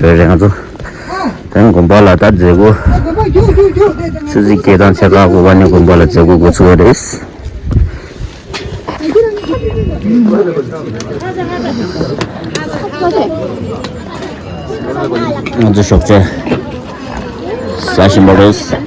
그래가지고 단 공부를 다 되고 수지 계단 제가고 완전 공부를 되고 고추거리스 아주 쉽죠 사실 모르스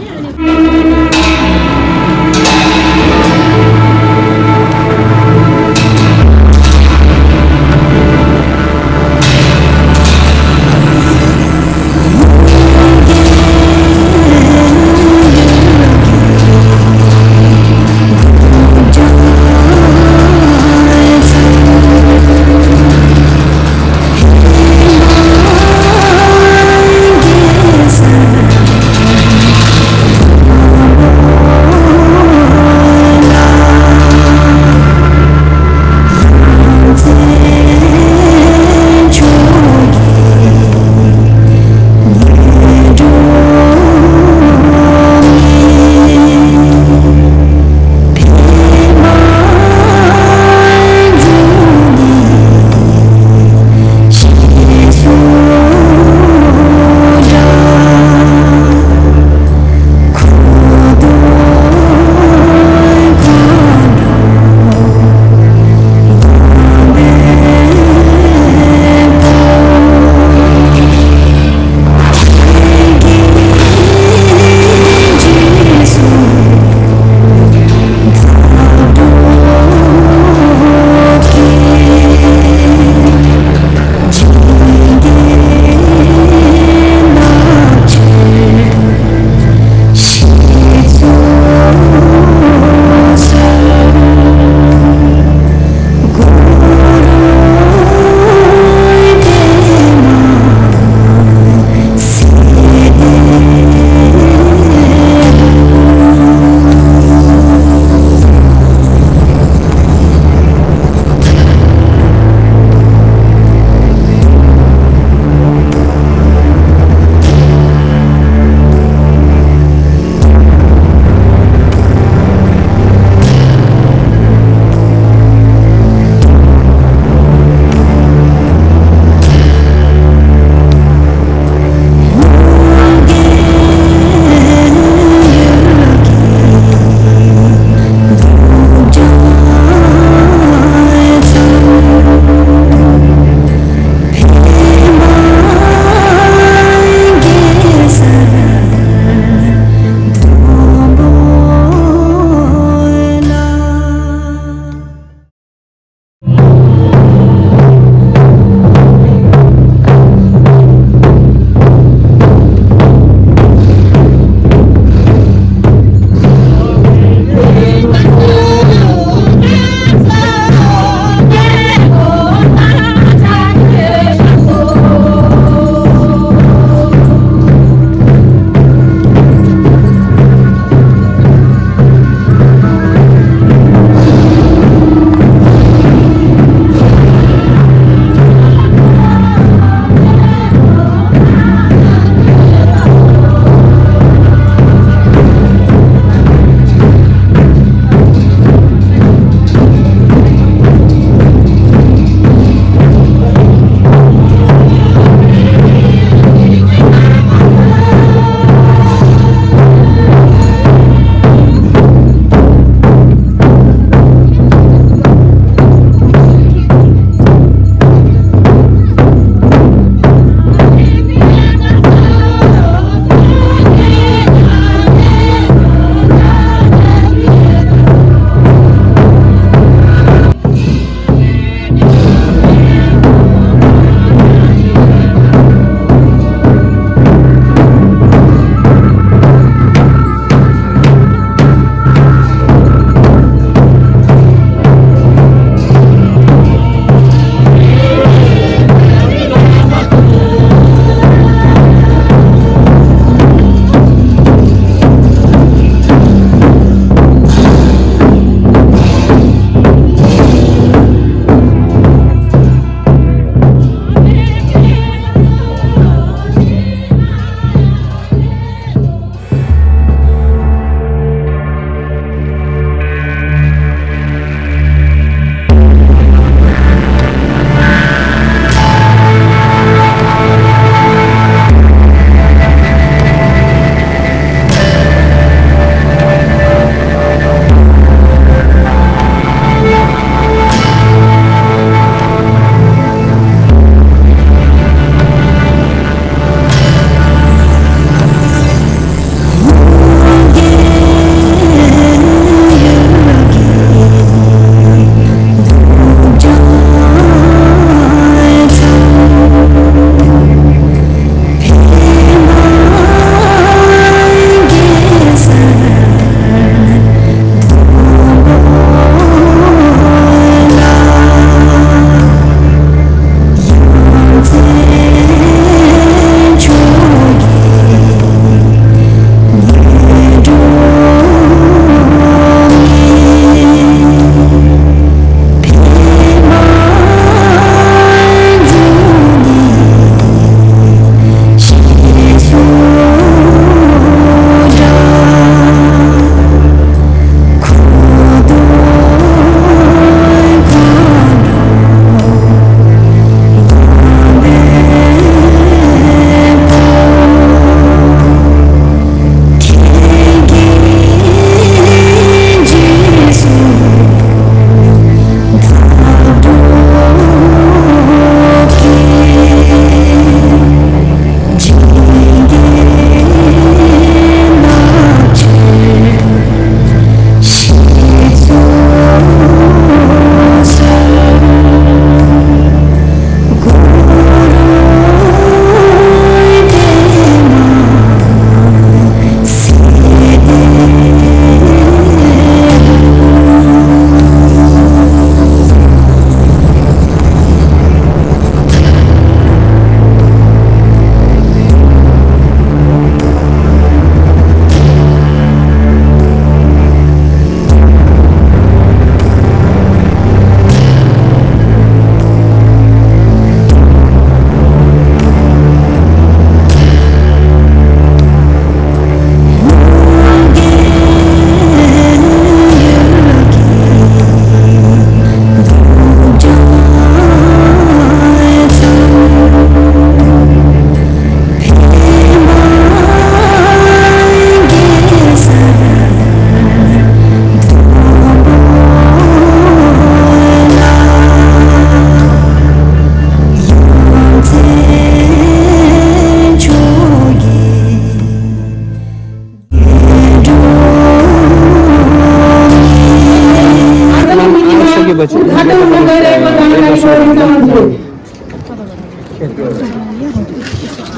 उद्घाटन हुन गइरहेको जानकारी गराउन चाहन्छु।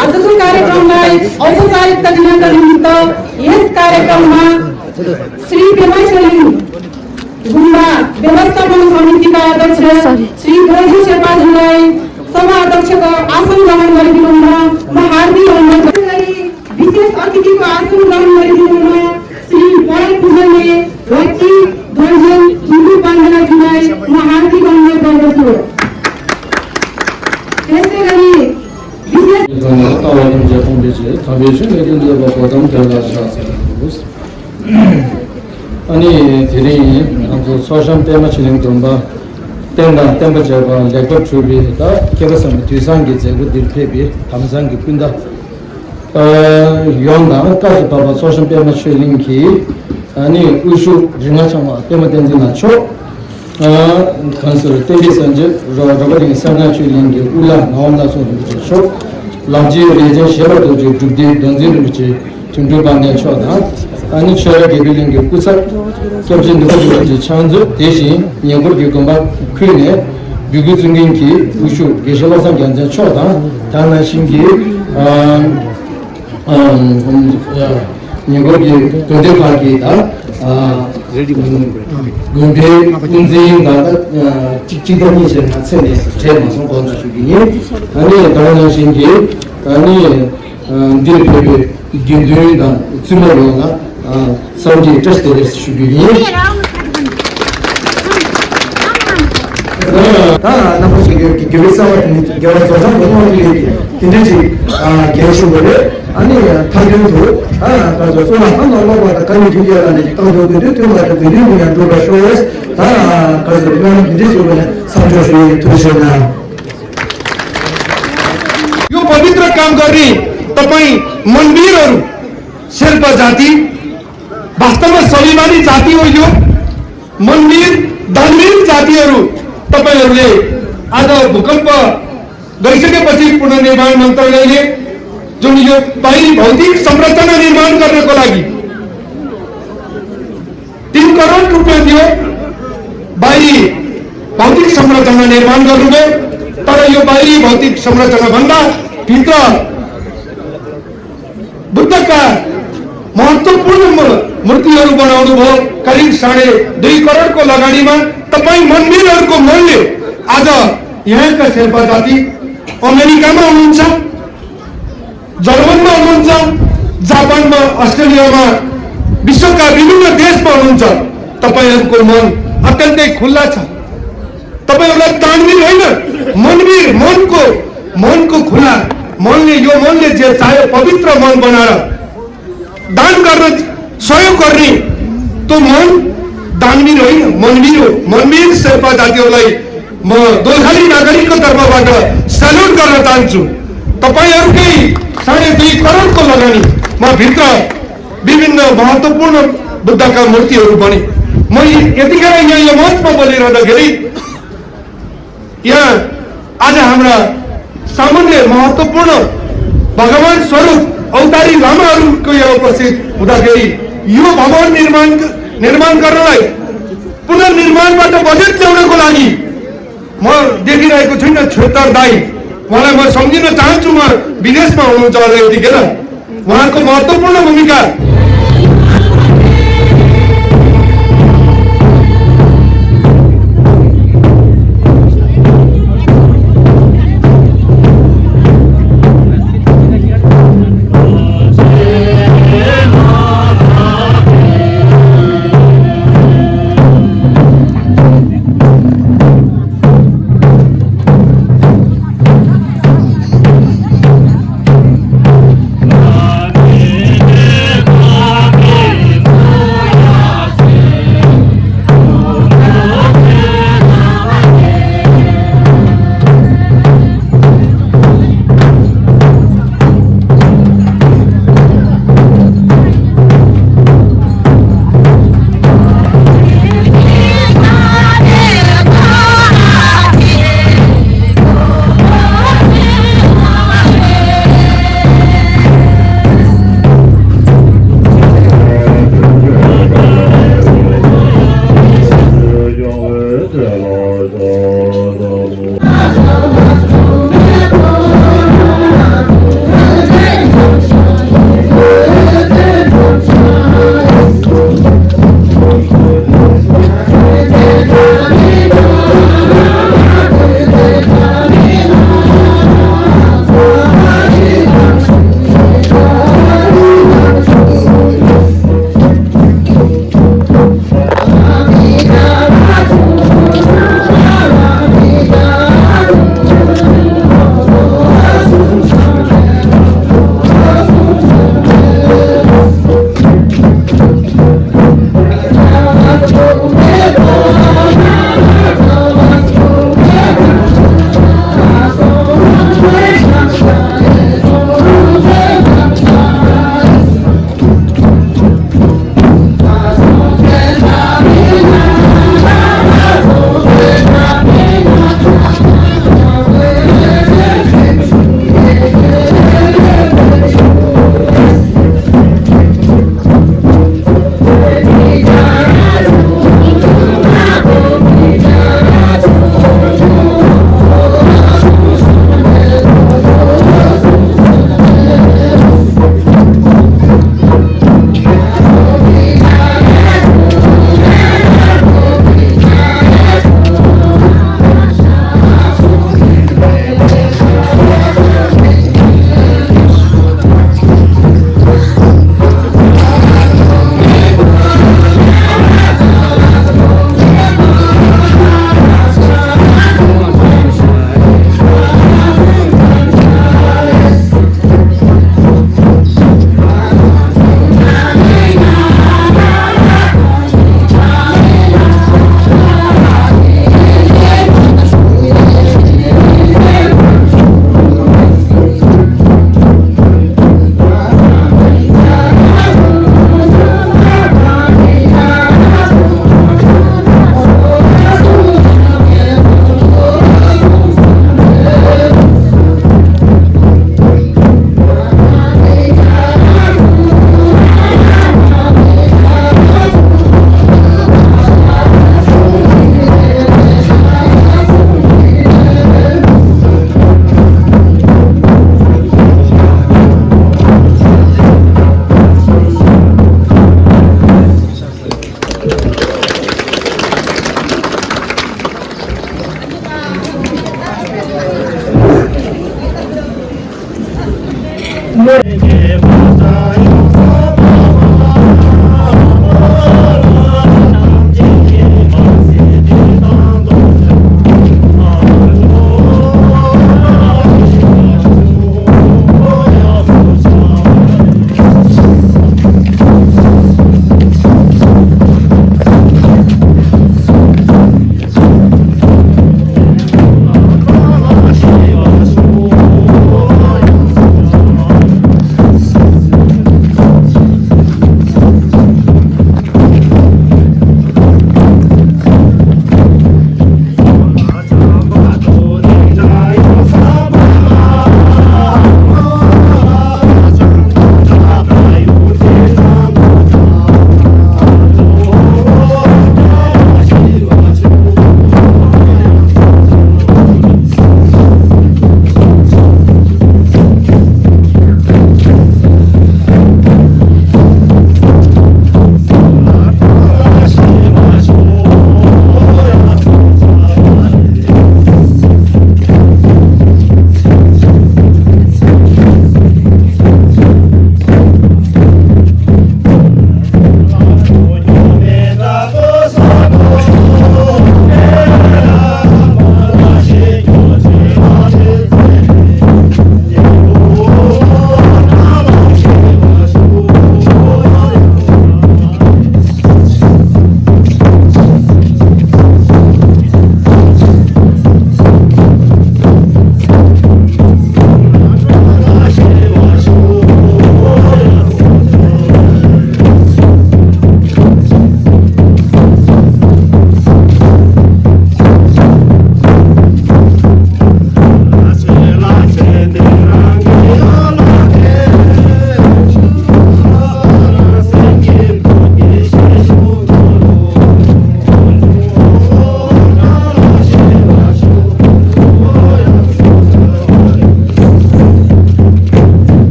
आजको कार्यक्रमलाई औपचारिकता दिनका निमित्त यस कार्यक्रममा श्री पेमा छोलिङ गुम्बा व्यवस्थापन समितिका अध्यक्ष श्री गोर्खा शेर्पाजीलाई सभा अध्यक्षको आसन ग्रहण गरिदिनु हुन म हार्दिक अनुरोध गरी विशेष अतिथिको आसन ग्रहण गरिदिनु हुन श्री पढाइ पूजनले व्यक्ति ध्वजन हिन्दू पाण्डेलाई म हार्दिक अनुरोध गर्दछु। त्यसै गरी अनि धेरै हाम्रो ससम पेमा छिलिङ गुम्बा temba jaba lekot chubi da kebasam tuisangi jegu dirphebi hamsangi kunda yonda ka baba social pema Chyoling ki ani ushu ringa chama pema tenzina cho kansur tebi sanje robari sana Chyoling ki ula naomla so cho laji reje sheba do jubdi donjin bichi chundu bande cho da ani chora gebiling ki kusa kyobjin do ji chanzu deshi nyangor ki gomba khine Vigu-01 ki ushu geshabasan gyanja cho da dana shingi nyangor ki tonde khaki da Gumba unzing da chidani se natsene chema son konja shugini ani dana shingi ani dirpebe gindu da tsumaro na Saudi tested shugini namun kita sama kita zaman ini kita sih kita sudah ani thangin tu kalau soal apa normal pada kami juga ada kalau itu tu ada video yang tu shows kalau kita ini sudah sampai itu sudah यो पवित्र काम गर्ने तपाईं मन्दिरहरु शेर्पा जाति वास्तवमा स्वाभिमानी जाति हो यो मन्दिर धार्मिक जातिहरु तपाईहरुले आज भूकम्प गइसकेपछि पुनर्निर्माण मन्त्रालयले जुन यो बाहिरी भौतिक संरचना निर्माण गर्नको लागि 3 करोड रुपैयाँ दियो बाहिरी भौतिक संरचना निर्माण गर्नुभयो तर यो बाहिरी भौतिक संरचना भन्दा भित्र बुद्धका महत्त्वपूर्ण मूर्तिहरू बनाउनु भयो करिब 2.5 करोडको लगानीमा तपाई मन्दिरहरूको मूल्य आज यहाँका शेर्पा जाति अमेरिकामा हुनुहुन्छ जर्मनमा हुनुहुन्छ जापानमा अस्ट्रेलियामा विश्वका विभिन्न देशमा हुनुहुन्छ तपाईहरुको मन अत्यन्तै खुल्ला छ तपाईहरुलाई तानवीर होइन मनवीर मनको खुला मनले यो मनले जे चाह्यो पवित्र मन बनाएर दान गर्न सहयोग गर्ने त्यो मन दानवीर होइन मनवीर हो मनवीर शेर्पा जातिहरूलाई म दोलखाली नागरिकको तर्फबाट सल्युट गर्न चाहन्छु तपाईहरुकै 2.5 करोडको लगानी म भित्र विभिन्न महत्त्वपूर्ण बुद्धका मूर्तिहरू बने म यतिखेर यहाँ यो मञ्चमा बोलिरहँदाखेरि यहाँ आज हाम्रा सामान्य महत्त्वपूर्ण भगवान स्वरूप अवतारी लामाहरूको यहाँ उपस्थित हुँदाखेरि यो भवन निर्माण गर्नलाई पुनर्निर्माणबाट बजेट ल्याउनको लागि म देखिरहेको छुइनँ क्षेत्र दाई उहाँलाई म सम्झिन चाहन्छु म विदेशमा हुनुहुन्छ होला यतिखेर उहाँको महत्त्वपूर्ण भूमिका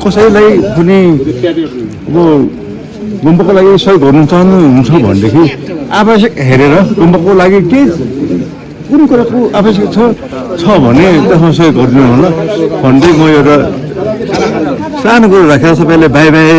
कसैलाई कुनै अब गुम्बाको लागि सहयोग गर्नु चाहनुहुन्छ भनेदेखि आवश्यक हेरेर गुम्बाको लागि केही कुन कुराको आवश्यक छ भने त्यसमा सहयोग गरिदिनु होला भन्दै म एउटा सानो कुरो राखेर सबैले बाई बाई।